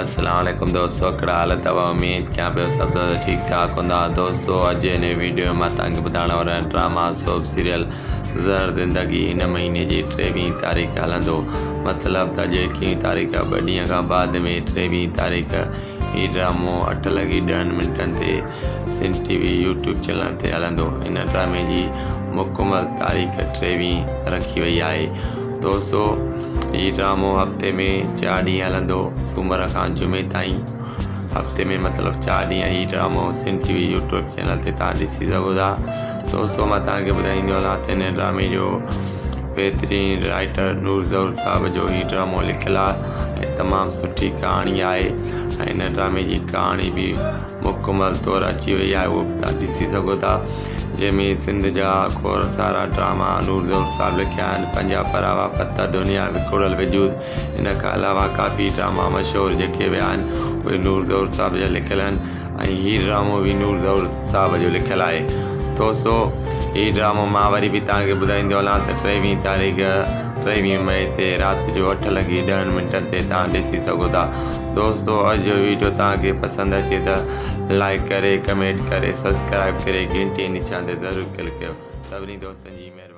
السلام عليڪم دوستو ڪھڙا حال اٿو اميد ڪيان پيو سڀ دوست ٺيڪ ٺاڪ ھوندا دوستو اڄ ھن ويڊيو ۾ مان توھان کي ٻڌائڻ وارو آھيان ڊراما سوپ سيريل زھر زندگي ھن مھيني جي ٽيويھين تاريخ ھلندو مطلب ته اڄ ايڪيھين تاريخ ٻه ڏينھن کان بعد ۾ ٽيويھين تاريخ ھي ڊرامو اٺ لڳي ڏھن منٽن تي Sindh T V YouTube channel تي هلندو. ان ڊرامي جي مڪمل تاريخ ٽيويهين رکي وئي آهي. دوستو هي ڊرامو هفتي ۾ چار ڏينهن هلندو سومر کان جمعي تائين هفتي ۾ مطلب چار ڏينهن هي ڊرامو Sindh T V YouTube channel تي تان ڏسي سگهو ٿا. دوستو مان توهان کي ٻڌائيندو هلان ته هن ڊرامي جو بهترين رائٽر نور ظهور صاحب جو هي ڊرامو لکيل آهي ۽ تمام سٺي ڪهاڻي آهي ۽ هن ڊرامي جي ڪهاڻي به مڪمل طور اچي وئي آهي اهو به توهان ڏسي سگهو ٿا جنهن ۾ سنڌ جا کوڙ سارا ڊراما نور ظهور صاحب لکيا آهن پنهنجا پراوا پتا دنيا وڪوڙيل وجود ان کان علاوه ڪافي ڊراما مشهور جيڪي به آهن اهي نور ظهور صاحب جا لکيل آهن ۽ هي ڊرامو به نور ظهور صاحب جو لکيل آهي دوستو هي ڊرامو مان وري به توهان کي ٻڌائيندو هلان ته ٽيويهين تاريخ ٽيويهين مئي تي رات جو اٺ لڳي ڏهن منٽن تي توهان ڏسي سگهو ٿا دوستو اڄ جو ويڊيو توهان کي پسند اچي ته لائيڪ ڪري ڪمينٽ ڪري سبسڪرائب ڪري گهنٽي نشان تي ضرور ڪلڪ ڪيو سڀني دوستن جي مهرباني.